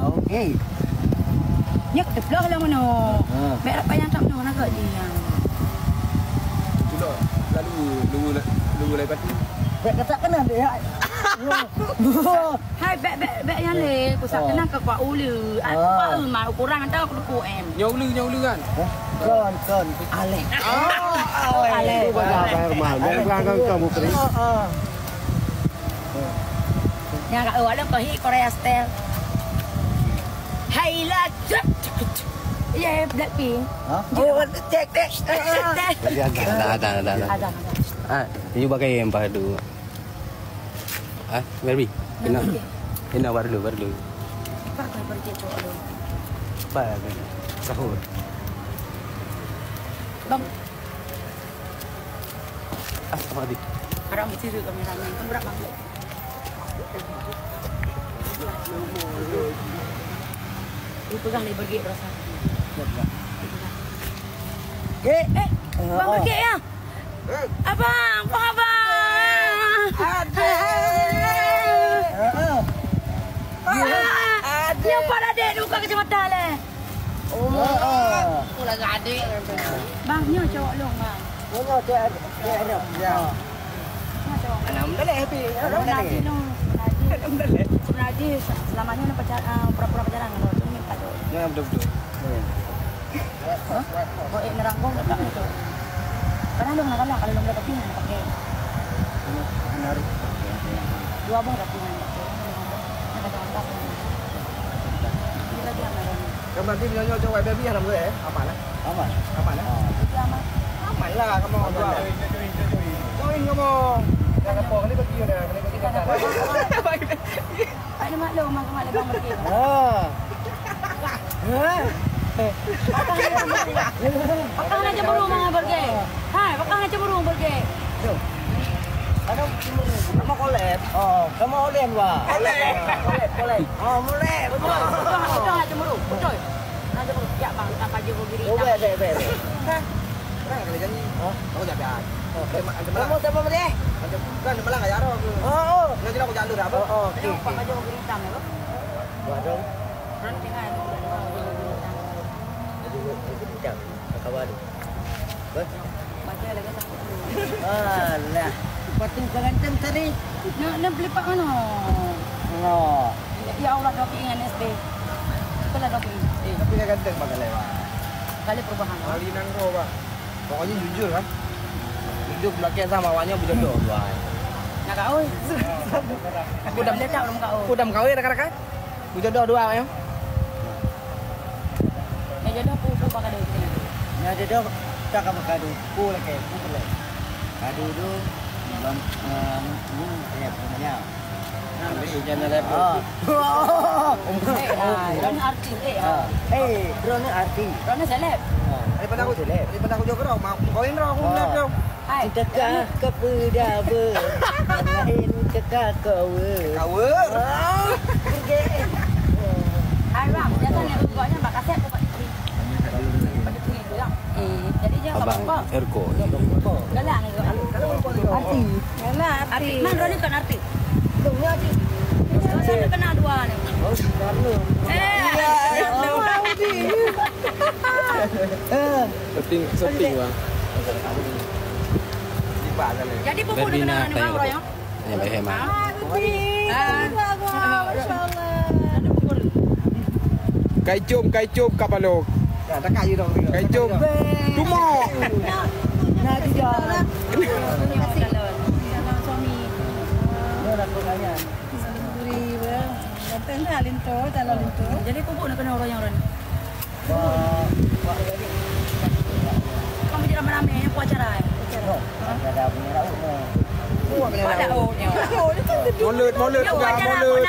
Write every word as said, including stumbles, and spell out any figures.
Okey. Nyak teupeuleuh lah meunoe. Ha. Bèk rap payah that meunoe, na gèt jih nyan. Tulok lalu, lu, lu lai batu. Bèk kasak keunan deh, hai. Hai, bèk, bèk, bèk nyan lé. Kusah keunan keu kuat uleue. Ah, kuat uleue mah ukurang atau kuduku em. Nyoe uleue, nyoe uleue kan? Hah? Kon, kon. Alèh. Oh, alèh. Alèh. Itu bahasa Herman. Alèh. Bukan, bukan kamu, Pri. Oh, oh. Nyang ka awak lom keu hit Korea style. Hai lah, cut, cut, cut. Ye, Blackpink. Hah? Oh, cek, cek. Dah, dah, dah, dah. Ada, ada. Ah, you pakai yang padu. Ah, Barbie. Kena. Nanti. Kena baru dulu, baru dulu. Pak, kau pergi cowok lu. Pak, sahur. Bang. Ah, apa tadi? Harap mesti kameramen. Kan berat bang. Lu pegang ni, bergek rasa. Siap, siap. Eh, eh, bang, bergek ya? Abang, kok abang? Adek. Heeh. Ah, adek. Nyoe pat adek buka kacamata leh. Oh. Heeh. Aku lagi adek. Bang, nyoe cowok long, bang. Nyoe cowok, cowok long. Ya. Nyoe cowok. Alhamdulillah, happy. Alhamdulillah. Alhamdulillah. Sebenarnya selama ni pacar, ah, pura-pura pacaran, kalau tu ni tak ada. Ya, betul-betul. Hah? Kok, eh, nerang kong tak betul. Karena lu nak kalah kalau lu boleh kopi nak pakai. Benar. Dua boh tapi nak pakai. Nak kata angkat. Ini lagi yang ada ni. Kan berarti nyonya cowok baby alhamdulillah, eh? Aman, eh? Aman. Aman, eh? Ah, jadi aman. Aman lah, kamu. Aman dua. Lah. Join kamu. Jangan apa, ni bagi dah, ni bagi dah. Ada maklum, mak, mak, mak, mak. Ah. Hah? Pakah na cemburu mangat Berge. Hai, pakah na cemburu Berge. Yo. Ada cemburu. Kamu kolek. Oh, kamu oleh dua. Kolek. Kolek, kolek. Oh, mulai. Betul. Betul, betul, na cemburu. Betul. Na cemburu. Ya, bang, tak paju giri. Oh, baik, baik, baik, baik. Hah? Hah? Kamu siapa, Deh? Macam, kan, malah nggak jaro aku. Oh, oh. Nggak jelas aku jalur apa? Oh, oh, oke, oke. Pak Haji mau giri hitam, ya, Bang? Buat dong. Nanti kan, ada budak dua, ada budak hitam. Ada budak hitam, kawan. Bos? Baca lagi satu. Alah, patung pengantin tadi. Nak, nak beli pak mana? Oh. Ya, ya Allah, doakan S B. Itulah doakan S B. Tapi dia ganteng, Bang, kalau, Bang. Kali perubahan, Bang. Kali nanggroe, Bang. Pokoknya jujur kan. Hidup belakang sama awaknya berjodoh dua. Nak kawin? Aku dah, boleh tak belum kawin? Aku dah kawin rakan-rakan. Berjodoh dua ya. Nak jodoh pun pun pakai duit. Nak jodoh tak apa kado. Pun lagi, pun boleh. Kado tu bang, eh, ni saya punya. Ambil hujan dah lepas. Ah. Eh, ah, drone artis, eh, ah. Eh, drone ni artis. Drone seleb. Ah. Daripada aku, seleb. Daripada aku jawab kau, mau kawin dah aku. Ah. Seleb dah. Hai. Teka ke peudaba, lain teka kawa. Kawa? Ah. Hai, bang, biasa ni rukuknya bak kaset tu, Pak Diki. Pak Diki tu, ya. Eh, jadi dia Abang Erko. Galak ni, galak. Artis. Galak, artis. Artis. Man, Roni kan artis. Siapa kenal dua ni? Oh, Carlo. Eh, Carlo. Syuting, syuting, bang. Jadi, pupuk Barbina dengan Tayang Royong. Tanya Mbak Hema. Ah, Masya Allah. Kaicum, kaicum, kapalo. Ya, dekat je dong. Kaicum. Cuma. Nah, dia. Calon suami. Dia dah kau tanya. Alhamdulillah. Datang dah linto, calon linto. Jadi, pupuk nak kena orang yang orang ni. Kamu jadi ramai-ramai, apa acara, eh? Acara punya lauk, no. Apa lauk, no? Mulut, mulut, pegang mulut.